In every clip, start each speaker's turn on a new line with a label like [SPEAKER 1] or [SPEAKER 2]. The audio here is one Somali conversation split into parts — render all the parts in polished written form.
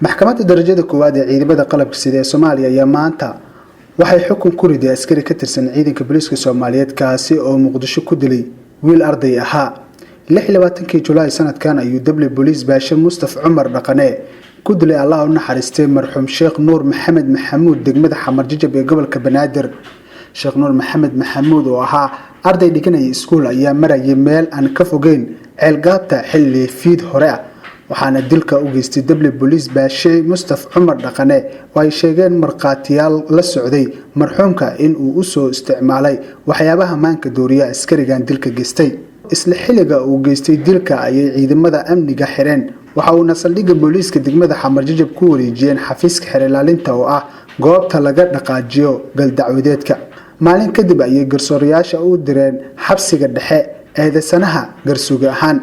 [SPEAKER 1] Maxkamadda darajada koowaad ee ciidamada qalabka sida ee Soomaaliya ayaa maanta waxay xukun ku riday askari ka tirsan ciidanka booliiska Soomaaliyeed, kaasi oo Muqdisho ku dilay wiil arday ahaa. 26-kii Julaay sanadkan ayuu dable booliis Baashe Mustaf Cumar Dhaqane ku dilay, Allah u naxariistay, marxuum Sheekh Nuur Maxamed Maxamuud degmada Xamar Jajab ee gobolka Banaadir. Sheekh Nuur Maxamed Maxamuud oo ahaa arday dhiganaya iskuul ayaa marayay meel aan ka fogeyn Ceelgaabta xilli fiid hore ah, waxaana dilka u geystay dable booliis Baashe Mustaf Cumar Dhaqane oo ay sheegeen markhaatiyaal la socday marxuumka in uu usoo isticmaalay waxyaabaha maanka dooriya askarigan dilka geystay. Isla xilliga uu geystay dilka ayay ciidamada amniga xireen, waxa uuna saldhigga booliiska degmada Xamar Jajab ku wareejiyeen xafiiska xeer ilaalinta oo ah goobta laga dhaqaajiyo galdacwadeedka. Maalin kadib ayay garsoorayaasha u direen xabsiga dhexe eedeysanaha garsuga ahaan.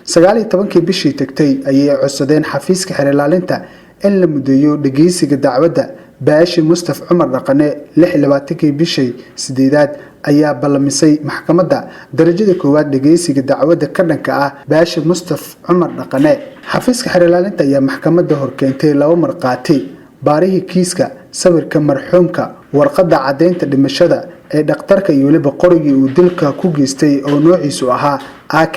[SPEAKER 1] 19-kii bishii tagtay ayay codsadeen xafiiska xeer ilaalinta in la mudeeyo dhageysiga dacwadda Baashi Mustaf Cumar Dhaqane. 26-kii bishii sideedaad ayaa ballamisay maxkamadda darajada koowaad dhageysiga dacwadda ka dhanka ah Baashi Mustaf Cumar Dhaqane. Xafiiska xeer ilaalinta ayaa maxkamadda horkeentay laba markhaati, baarihii kiiska, sawirka marxuumka, warqadda caddeynta dhimashada ee dhakhtarka iyo weliba qorigii uu dilka ku geystay oo noociisu ahaa AK.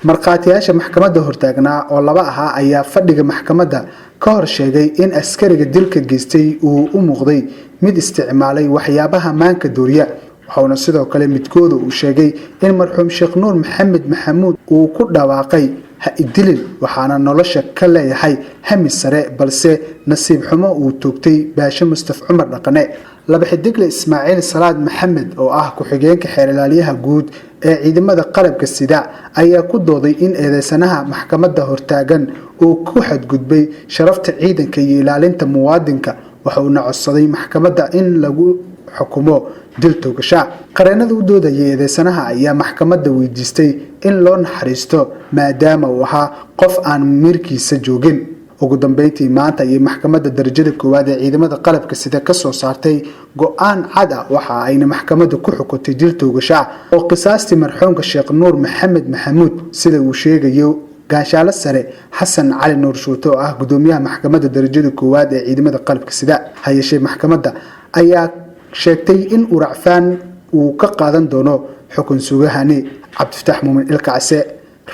[SPEAKER 1] Markhaatiyaasha maxkamadda hortaagnaa oo laba ahaa ayaa fadhiga maxkamadda ka hor sheegay in askariga dilka geystay uu u muuqday mid isticmaalay waxyaabaha maanka dooriya, waxauna sidoo kale midkooda uu sheegay in marxuum Sheekh Nuur Maxamed Maxamuud uu ku dhawaaqay "Ha idilin, waxaana nolosha ka leeyahay hami sare", balse nasiib xumo uu toogtay Baashe Mustaf Cumar Dhaqane. Laba xidigle Ismaaciil Salaad Maxamed oo ah ku-xigeenka xeer ilaaliyaha guud ee ciidamada qalabka sida ayaa ku dooday in eedeysanaha maxkamadda hortaagan uu ku xadgudbay sharafta ciidanka iyo ilaalinta muwaadinka, waxa uuna codsaday maxkamadda in lagu xukumo dil toogasha. Qareenada u doodayay eedeysanaha ayaa maxkamadda weydiistay in loo naxariisto maadaama uu ahaa qof aan miirkiisa joogin. Ugu dambeyntii, maanta ayay maxkamadda darajada koowaad ee ciidamada qalabka sida kasoo saartay go-aan cad ah, waxa ayna maxkamadda ku xukuntay dil toogasho ah oo qisaastii marxuumka Sheekh Nuur Maxamed Maxamuud, sida uu sheegayo gaashaalo sare Xasan Cali Nuur Shuute oo ah gudoomiyaha maxkamadda darajada koowaad ee ciidamada qalabka sida. Hayeeshee, maxkamadda ayaa sheegtay in uu racfaan uu ka qaadan doono xukun sugahani. Cabdifataax Muumin Ilkacse,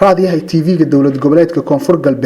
[SPEAKER 1] raadiyaha TV-ga dowlad goboleedka Koonfur Galbeed.